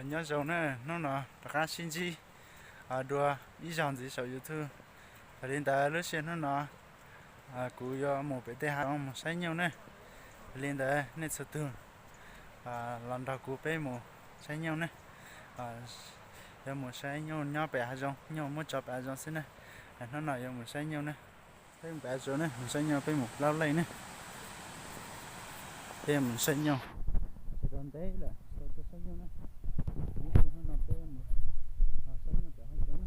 Nyob zoo na, hnub no rov qab sib ntsib dua ib zaug ntxiv saum YouTube. Yog li ntawd lub sij hawm hnub no kuv yuav mus pem tej hav zoov mus saib nyuj ne. Yog li ntawd nej txhua tus los nrog kuv peb mus saib nyuj ne. Yuav mus saib nyuj nyob pem hav zoov, nyuj muab tso pem hav zoov xwb ne. Hnub no yuav mus saib nyuj ne. Peb mus pem hav zoov ne, mus saib nyuj, peb mus plaub leej ne. Peb mus saib nyuj. Ces rau ntev lawm tau tuaj saib nyuj ne. Hnub no peb mus saib nyuj pem hav zoov ne.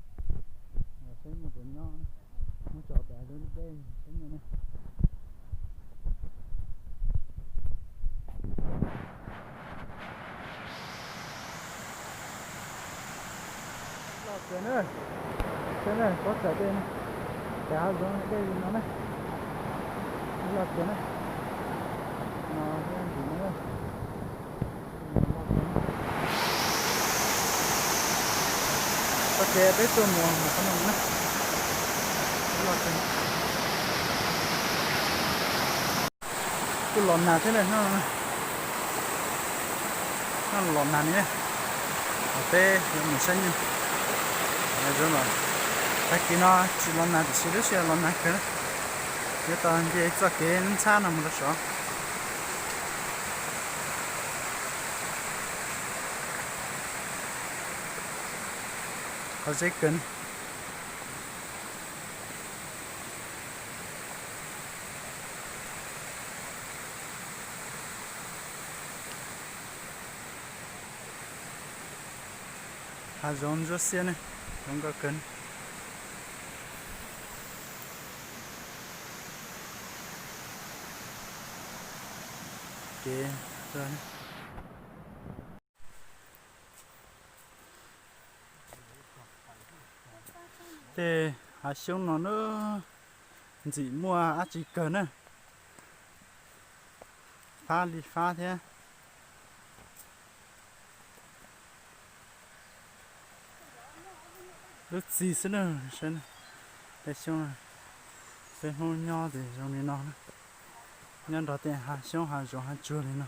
Saib nyuj pem nyob ne. Muab tso pem hav zoov deb, saib nyuj ne. Loj kawg na, saib na, pob txhais dej, pem hav zoov dej li no na, loj kawg na. No, ntsis no, txoj kev peb tuaj mus qhov no na, loj kawg. Kuj los nag thiab na, no los nag ni. Peb yuav mus saib nyuj. Tag kis no tsis los nag tiam sis lub sij hawm los nag kawg na. Yuav tau nce txoj kev ntxhab no mus rau saud. Qhov zeb kawg. Hav zoov ntsuab xiab ne, zoo nkauj kawg ne. Kev Tej hav xyoob no na, ntxim muaj dab tsi kawg na, fab li fab thiab. Lub txim xwb na, saib tej xyoob, peb Hmoob nyob ces zoo li no na, nyob nrog tej hav xyoob hav zoov hav tsuag li no.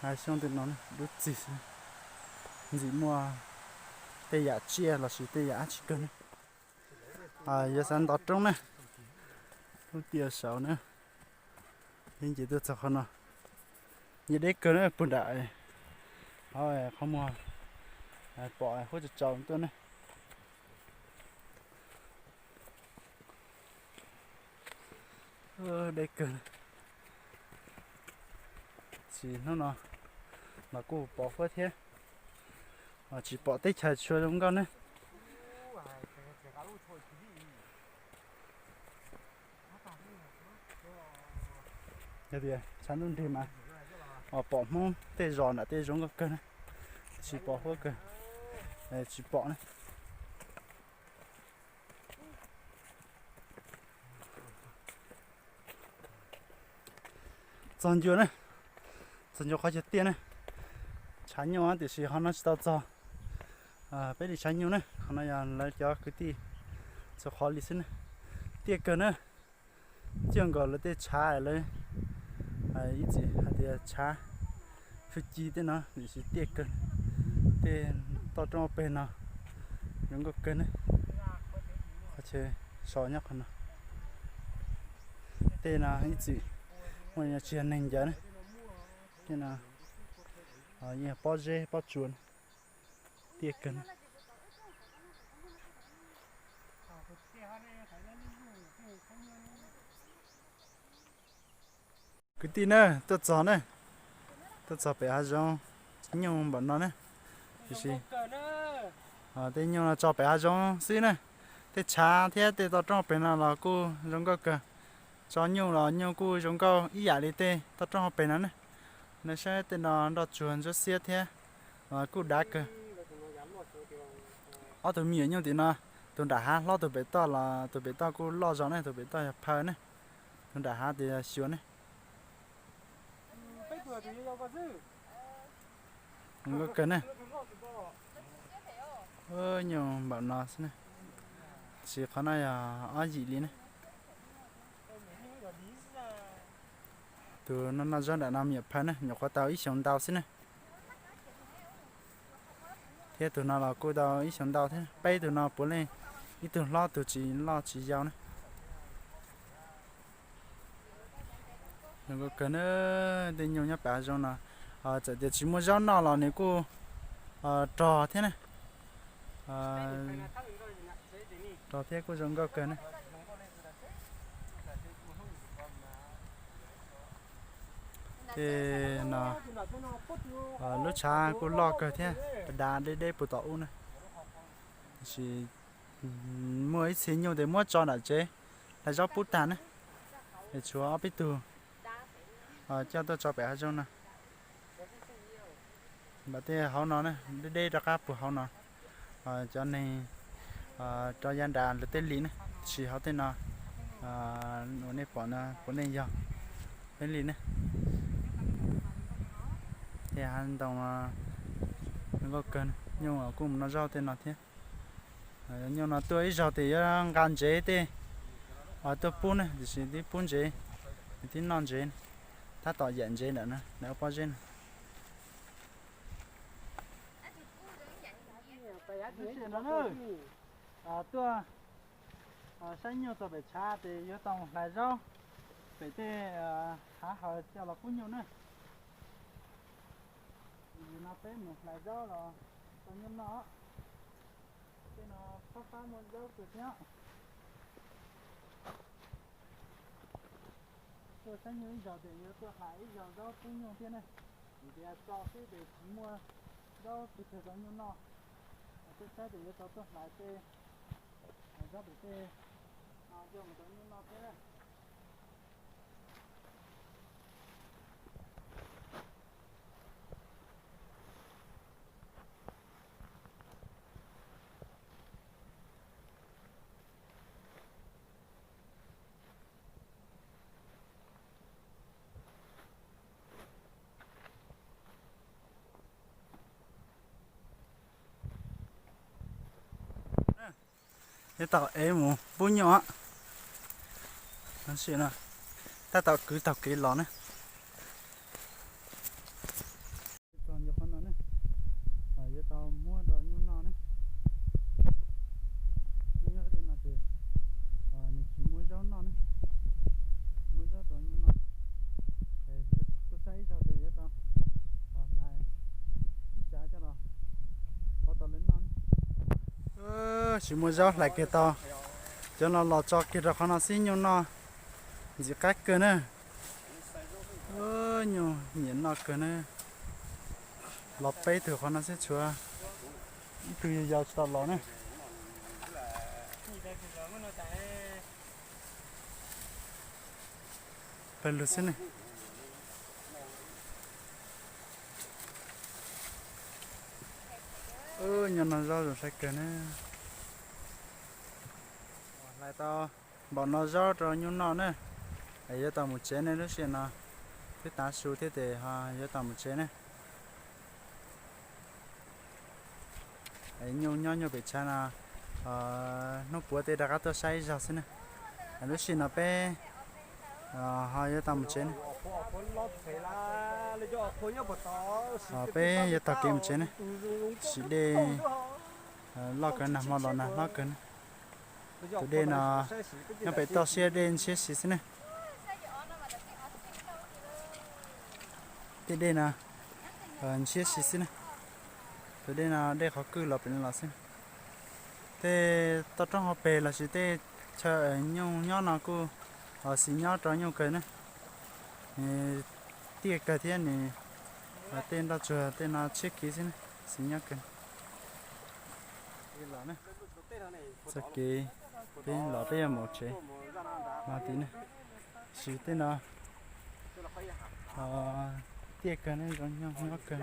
Hav xyoob tej no lub txim xwb, ntxim muaj tej yam tsiaj lossis tej yam dab tsi kawg na. Yuav xav nto roob na, lub tiaj saud na, yeej nce tuaj txog qhov no, yeej deb kawg na puag nram qhov muag, pom huab tsaus tsaus tuaj na. Deb kawg. Tsis hnub no los kuj pom huab thiab, tsis pom teb chaws tshua zoo nkauj ne. Yog tias tshav ntuj nrig mas pom Hmoob tej zos nram tej zoo nkauj kawg na, tsis pom huab kawg, tsis pom na. Txog ncua na, txog ncua qhov chaw tiaj na. Tshav nyuj tiam sis qhov no tsis tau txog peb li tshav nyuj na, qhov no yog lawv cov kwv tij txhua qhov li xwb na. Tiaj kawg na, ciaj nkaus lawv tej tshav, lawv ib txwm hais tias tshav fwj ci tej no, tiam sis tiaj kawg. Tej toj roob peg no zoo nkauj kawg ne. Qhov chaw so nyob qhov no, tej no ib txwm muaj tsis yog neeg ncaws na. Tej no yeej yog pob zeb pob tsuas na, tiaj kawg na. Kwv tij na, tuaj txog na, tuaj txog pem hav zoov, nyuj npaum no na, tiam sis tej nyuj no tso pem hav zoov xwb na. Tej tshav thiab tej toj roob pem no los kuj zoo nkauj kawg, tso nyuj los nyuj kuj zoo nkauj ib yam li tej toj roob hauv pem no na. No saib tej no nroj tsuag ntsuab xiab thiab, kuj dav kawg. Ob tug me nyuam nyuj tim no, tus nram hav hlob tus pem toj los tus pem toj kuj loj zog ne, tus pem toj yog phaw ne, tus nram hav tias yog xyuas ne. Zoo nkauj kawg na. Nyuj npaum no xwb na, tiam sis qhov no yog ob yim li ne. Tus no noj zaub nram no me nyuam phaj na, nyuam qhuav tau ib xyoos ntau xwb na. Thiab tus no los kuj tau ib xyoos ntau thiab. Peb tug no puav leej ib tug hlob tus tsis loj tsis yau na. Zoo nkauj kawg na, tej nyuj nyob pem hav zoov no. Txawm tias tsis muaj zaub noj los nws kuj rog thiab na. Rog thiab kuj zoo nkauj kawg na. Tej no lub tshav kuj loj kawg thiab, dav deb deb puag tom ub na. Tiam sis muaj ib txhia nyuj ces muab tso nram tsev, hlais zaub pub tag na. Es tshuav ob peb tug coj tuaj tso pem hav zoov no. Npam tej hauv no na, deb deb rov qab puag hauv no. Cov neeg rau yav nrad lawv tej li na, tiam sis hauv tej no uas nej pom no puav leej yog peb li na. Tej hav ntoo no zoo nkauj kawg, nyuj kuj mus noj zaub tej no thiab. Nyuj no tuaj ib zaug ces yuav nqa ntsev tej tuaj pub na, tiam sis twb pub ntsev, twb noj ntsev, tab tom yam ntsev ntawm no, ntawm pob zeb no. Tuaj saib nyuj txog pem tshav ces yuav tau mus hlais zaub pem tej hav hawm coj los pub nyuj na. Nim no peb mus hlais zaub los tau nyuj noj. Tej no fab fab muaj zaub kawg thiab. Tuaj saib nyuj ib zaug ces yuav tuaj hlais ib zaug zaub pub nyuj thiab ne. Vim tias tso xwb ces tsis muaj zaub pub tag rau nyuj noj. Tuaj saib ces yuav tau tuaj hlais tej zaub pem tej no coj mus rau nyuj noj thiab. Yuav tau ev mus pub nyuj. Tab tom kwv taug kev los na. Txog ncua qhov no ne, yuav tau muab rau nyuj noj ne. Nyob tej no ces nws tsis muaj zaub noj ne, tsis muaj zaub rau nyuj noj. Tuaj saib ib zaug ces yuav tau hlais ib tsav coj los pov tau lawv noj ne. Tsis muaj zaub hlais kiag tau, cov no los tso kiag rau qhov no xwb nyuj noj ntxim qab kawg na. Nyuj nyiam noj kawg na. Los peb tug qhov no xwb tshuav ib tug yau yau tsis tau los na. Pawg lug xwb ne. Nyuj noj zaub zoo saib kawg na. Hlais tau npaum no zaub rau nyuj noj na, yuav tau mus tsev ne, lub sij hawm no twb tav su thiab ces yuav tau mus tsev ne. Nyuj nyob nyuj pem tshav no, hnub puav tej rov qab tuaj saib ib zaug xwb ne. Lub sij hawm no peb ho yuav tau mus tsev ne. Peb yuav taug kev mus tsev ne. Sim dej loj kawg, nag hmo los nag hlob kawg ne. Tus dej no nyob pem toj siab dej ntshiab si xwb ne. Tej dej no ntshiab si xwb ne. Tus dej no dej qhov kwj los pem no los xwb. Tej toj roob hauv pes lossis tej chaw nyuj nyob no kuj xis nyob rau nyuj kawg ne. Nws tiaj kawg thiab nws tej nroj tsuag tej no tshiab kiv xwb ne, xis nyob kawg. Txoj kev peb los peb yuav mus tsev no tid ne. Sis tej no tiaj kawg ne, zoo nyuj nyob kawg.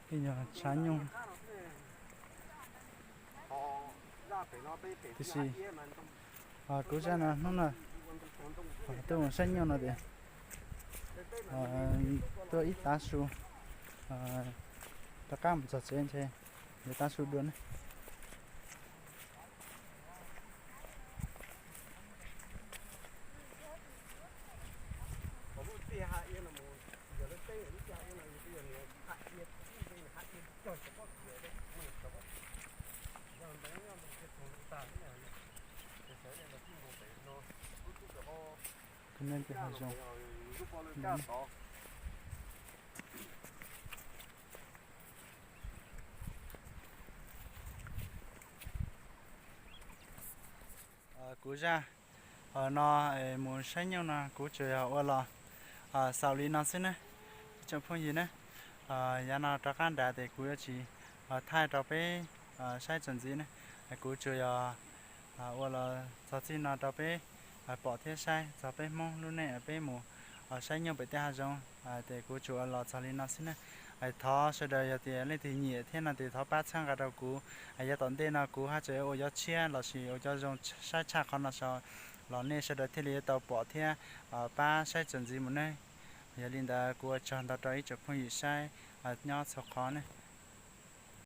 Tej nyuag tshav nyuj. Tiam sis kuv zaj no hnub no tuaj mus saib nyuj no tias tuaj ib tav su, rov qab mus txog tsev ntshe yuav tav su dua ne. Kuv zaj no mus saib nyuj no kuv tsuas yog ua los xaus li no xwb ne, ib tsoom phooj ywg ne. Yav no rov qab nrad ces kuv yuav tsis thaij rau peb saib txuas ntxiv ne. Kuv tsuas yog ua los txog txij no rau peb pom thiab saib txog peb Hmoob lub neej peb mus saib nyuj pem tej hav zoov. Ces kuv tsuas ua los txog li no xwb ne. Thov sawv daws yog tias leej twg nyiam thiab no ces thov pab txhawb nqa rau kuv. Yav tom ntej no kuv haj tseem ua cov tshiab lossis ua cov zoo saib tshaj qhov no los nej sawv daws thiaj li yuav tau pom thiab pab saib txuas ntxiv mus ne. Yog li ntawd kuv ua tsaug ntau rau ib tsoom phooj ywg saib nyob txhua qhov ne.